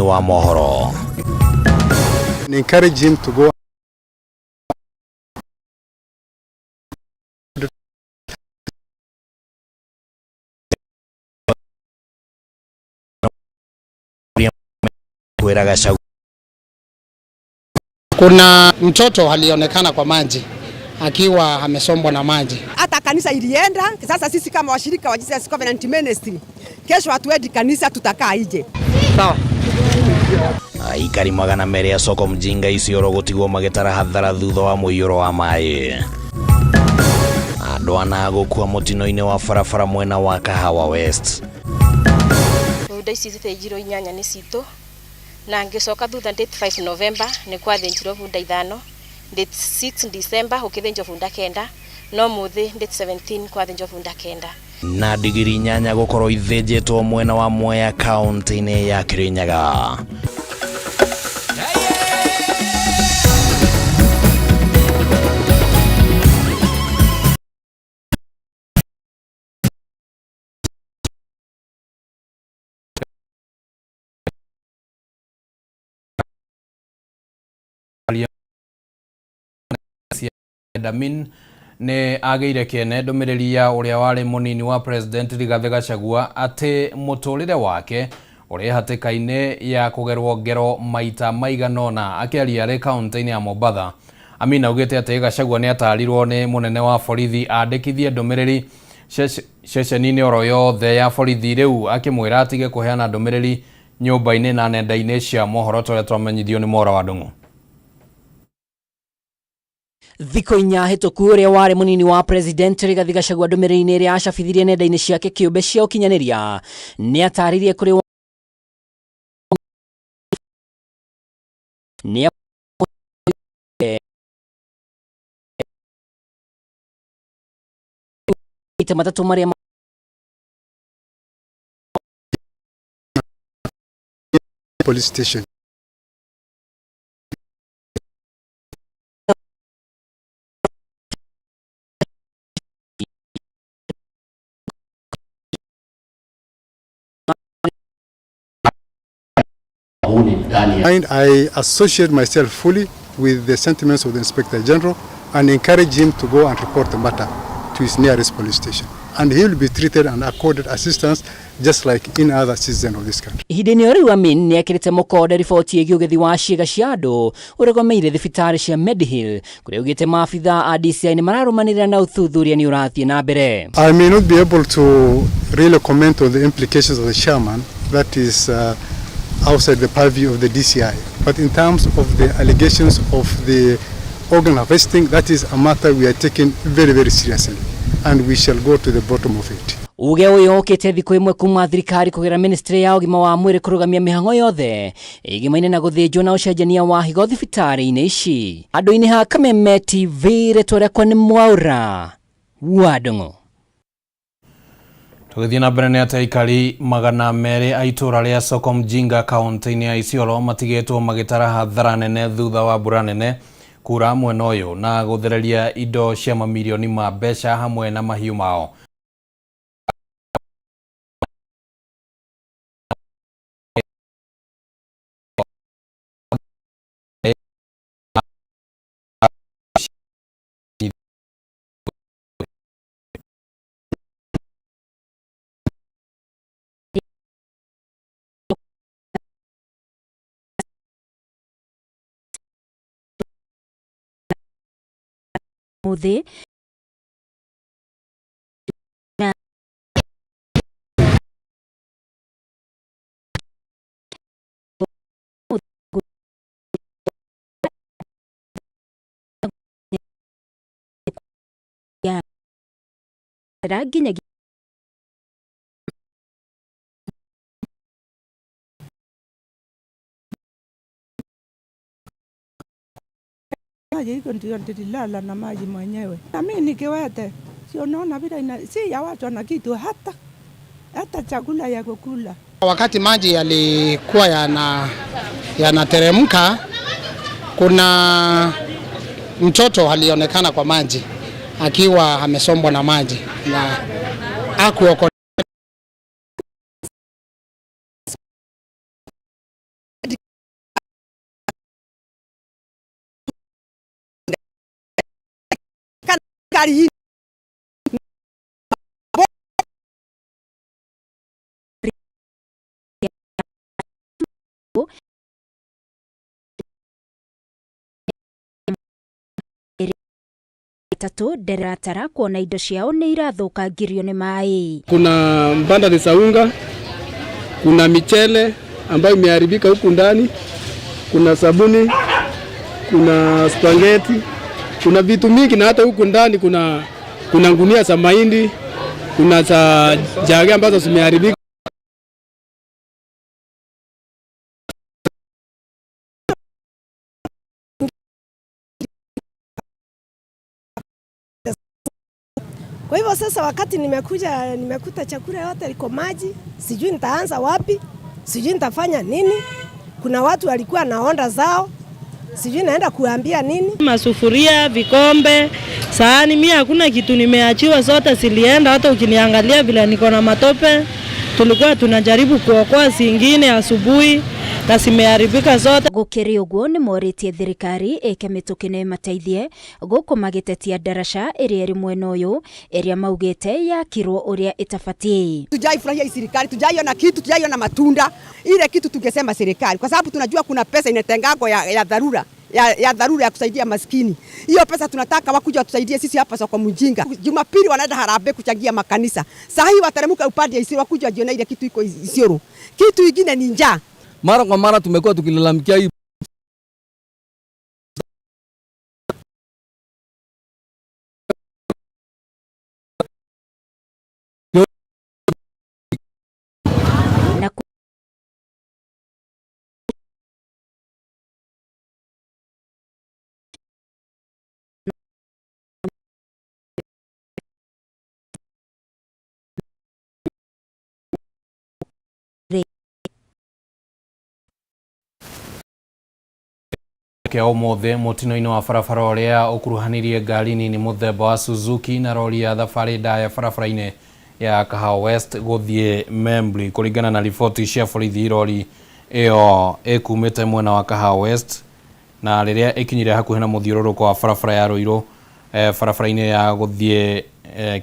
Wa mohoro. Encourage him to go. Kwĩra Gachagua. Kuna mtoto alionekana kwa maji akiwa amesombwa na maji. Hata kanisa ilienda. Sasa sisi kama washirika wa Jesus Covenant Ministry, kesho hatuendi kanisa, tutakaa nje. Sawa. Aikari 200 a soko Mjinga Isiolo gũtigwo magĩtara hathara thutha wa mũiyũro wa maĩ. Andũ ana gũkua mũtino-inĩ wa barabara mwena wa Kahawa West. Bunda ici cithĩnjirwo inyanya nĩ citũ na ngĩcoka thutha date 5 November nĩ kwathĩnjirwo bunda ithano, date 6 December gũkĩthĩnjwo bunda kenda, no mũthĩ date 17 kwathĩnjwo bunda kenda. Na ndigiri inyanya gũkorwo ithĩnjĩtwo mwena wa Mwea kaunti-inĩ ya Kirinyaga. Amin nĩ agĩire kĩene ndũmĩrĩri ya ũrĩa warĩ mũnini wa President Rigathĩ Gachagua atĩ mũtũrĩre wake ũrĩ hatĩka-inĩ ya kũgerwo ngero maita maigana ũna. Akĩaria arĩ kaunti-inĩ ya Mombatha, Amin augĩte atĩ Gachagua nĩ atarirwo nĩ mũnene wa borithi andĩkithie ndũmĩrĩri ceceni-inĩ oro yothe ya borithi, rĩu akĩmwĩra atige kũheana ndũmĩrĩri nyũmba-inĩ na nenda-inĩ cia mohoro tũrĩa twamenyithio nĩ Mwaura wa Ndung'u. Thikũ inya hĩtũku ũrĩa warĩ mũnini wa President Rigathĩ Gachagua ndũmĩrĩri-inĩ ĩrĩa acabithirie nenda-inĩ ciake kĩũmbe cia ũkinyanĩria nĩ atarĩirie kũrĩ nĩ maita matatũ marĩa Police station. And I associate myself fully with the sentiments of the Inspector General and encourage him to go and report the matter to his nearest police station. And he will be treated and accorded assistance just like any other citizen of this country. Ihinda-inĩ o rĩu Amin nĩ ekĩrĩte mũkonde riboti ĩgiĩ ũgethi wa ciĩga cia andũ ũrũgamĩire thibitarĩ cia Medihill, kũrĩa augĩte maabitha a DCI nĩ mararũmanĩrĩra na ũthuthuria nĩ ũrathiĩ na mbere. I may not be able to really comment on the implications of the chairman, that is outside the purview of the DCI. But in terms of the allegations of the organ harvesting, that is a matter we are taking very, very seriously, and we shall go to the bottom of it. Uge ũyũ ũkĩte thikũ ĩmwe kuma thirikari kũgerera ministry ya ũgima wa mwĩrĩ kũrũgamia mĩhang'o yothe ĩgimaine na gũthĩnjwo na ũcenjania wa higo thibitarĩ-inĩ ici. Andũ-inĩ ha Kameme TV, rĩtwa rĩakwa nĩ Mwaura wa Ndung'u. Tũgĩthiĩ na mbere nĩ atĩ aikari 200 a itũũra rĩa Soko Mjinga kaunti-inĩ ya Isiolo matigĩtwo magĩtara hathara nene thutha wa mbura nene kura mwena ũyũ na gũthereria indo cia mamirioni ma mbeca hamwe na mahiũ mao. Mũthĩ. Nginyagia. Maji iko ndio nililala na maji mwenyewe. Na mimi nikiwete, si unaona vile ina, si ya watu na kitu hata chakula ya kukula. Wakati maji yalikuwa yanateremka, kuna mtoto alionekana kwa maji akiwa amesombwa na maji na hakuokolewa. Serikali hii 3 nderatara kuona indo ciao nĩ irathũkangirio nĩ maĩ. Kuna mbanda za unga, kuna michele ambayo imeharibika huku ndani, kuna sabuni, kuna spaghetti, kuna vitu mingi, na hata huku ndani kuna ngunia za mahindi, kuna za jage ambazo zimeharibika. Kwa hivyo sasa wakati nimekuja nimekuta chakula yote liko maji, sijui nitaanza wapi, sijui nitafanya nini. Kuna watu walikuwa na onda zao, sijui naenda kuambia nini. Masufuria, vikombe, sahani, mimi hakuna kitu nimeachiwa, zote zilienda. Hata ukiniangalia vile niko na matope, tulikuwa tunajaribu kuokoa zingine asubuhi na zimeharibika zote. Gukiri uguo ni moritie thirikari ike mituki na imateithie guku magitetia ndaraca iria iri mwena uyu iria maugite yakirwo uria itabatie. Tujaifurahia hii serikali, tujaiona kitu, tujaiona matunda ile kitu tungesema serikali, kwa sababu tunajua kuna pesa inatengagwa ya dharura ya dharura ya kusaidia maskini. Hiyo pesa tunataka wakuja watusaidie sisi hapa soko mjinga. Jumapili wanaenda harambee kuchangia makanisa. Saa hii wataremuka upande ya Isiolo wakuja wajione ile kitu iko Isiolo. Kitu kingine ni njaa. Mara kwa mara tumekuwa tukilalamikia hii na Kia umuthi mutino-ini wa barabara uria ukuruhanirie ngari nini muthemba wa Suzuki na rori ya thabari ndaya barabara-ini ya Kahawa West guthie Membley. Kuringana na riboti cia borithi, rori iyo ikumite mwena wa Kahawa West na riria ikinyire hakuhi na muthiururuko wa barabara ya Ruiru barabara-ini ya guthie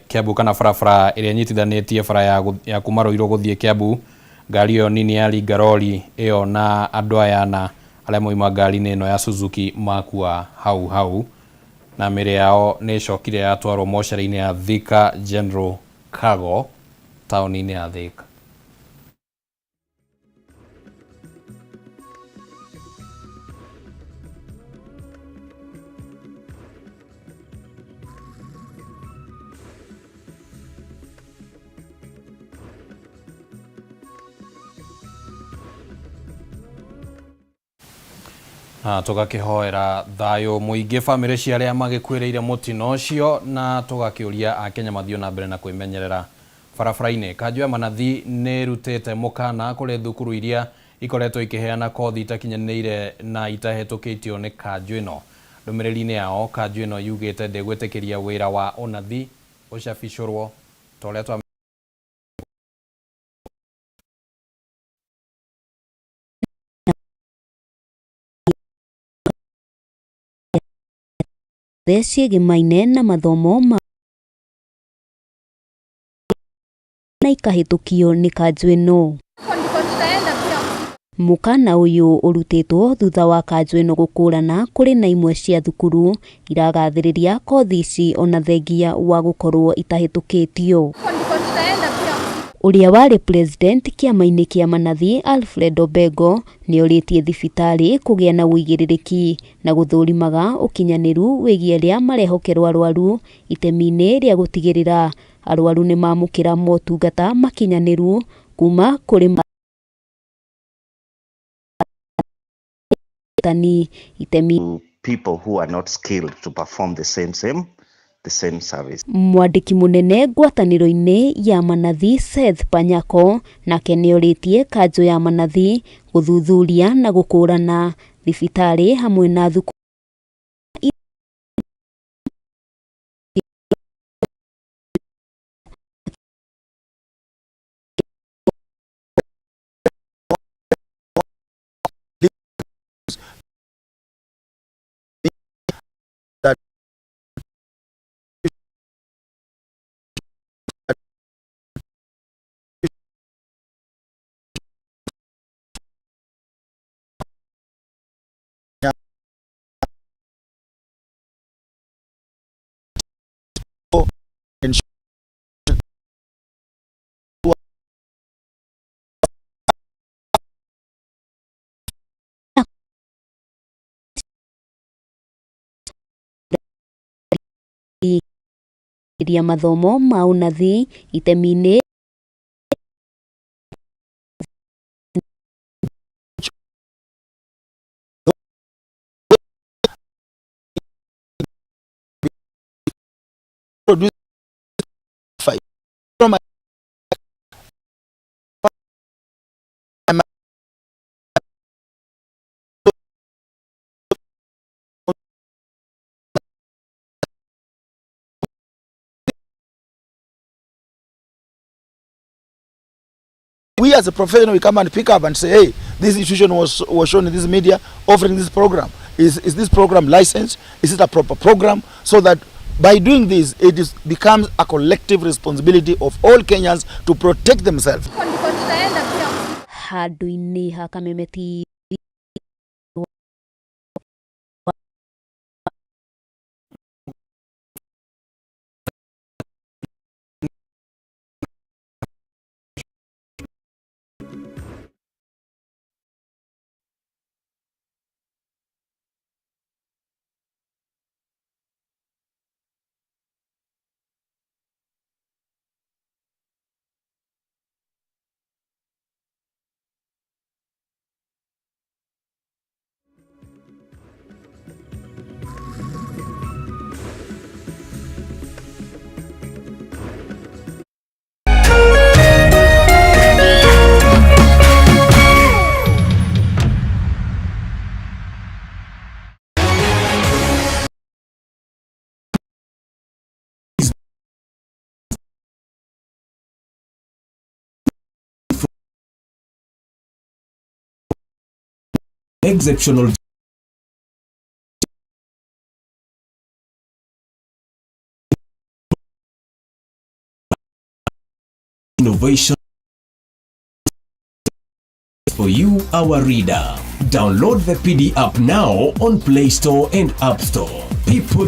Kiambu kana barabara iria nyitithanitie bara ya kuma Ruiru guthie Kiambu, ngari iyo nini yaringa rori iyo na andu aya ana arĩa moima ngari-inĩ ĩno ya Suzuki makua hau hau, na mĩĩrĩ yao nĩ ĩcokire yatwarwo mocarĩ-inĩ ya Thika General Cargo taũni-inĩ ya Thika. Na tugakihoera thayo muingi family cia aria magikuiriire mutino ucio, na tugakiuria akenya mathio na mbere na kwimenyerera barabara-ini. Kanjũ ya Manathi nĩ ĩrutĩte mũkana kũrĩ thukuru iria ikoretwo ikiheana kothi itakinyanĩire na itahĩtũkĩtio nĩ kanjũ ĩno. Ndũmĩrĩri-inĩ yao, kanjũ ĩno yugĩte ndĩgwĩtĩkĩria wĩra wa ũnathi ũcabicũrwo ta ũrĩa twa ciĩgĩmaine na mathomo ma na ikahĩtũkio nĩ kanjũ ĩno. Mũkana ũyũ ũrutĩtwo thutha wa kanjũ ĩno gũkũrana kũrĩ na imwe cia thukuru iragathĩrĩria kothi ici ona thengia wa gũkorwo itahĩtũkĩtio. Ũrĩa warĩ president kĩama-inĩ kĩa Manathi Alfred Obengo nĩorĩtie thibitarĩ kũgĩa na ũigĩrĩrĩki na gũthũrimaga ũkinyanĩru wĩgiĩ arĩa marehokerwo arwaru itemi-inĩ rĩa gũtigĩrĩra arwaru nĩmamũkĩra motungata makinyanĩru kuma kũrĩ itemi people who are not skilled to perform the same service. Mwandĩki mũnene ngwatanĩro-inĩ ya Manathi Seth Panyako nake nĩorĩtie kanjũ ya Manathi gũthuthuria na gũkũrana thibitarĩ hamwe na thukuru that Mathomo ma ũnathi itemi-inĩ We as a professional, we come and pick up and say, hey, this institution was shown in this media offering this program. Is this program licensed? Is it a proper program? So that by doing this, it becomes a collective responsibility of all Kenyans to protect themselves. Handũ-inĩ ha Kameme TV. Exceptional innovation for you, our reader. Download the PD app now on Play Store and App Store. People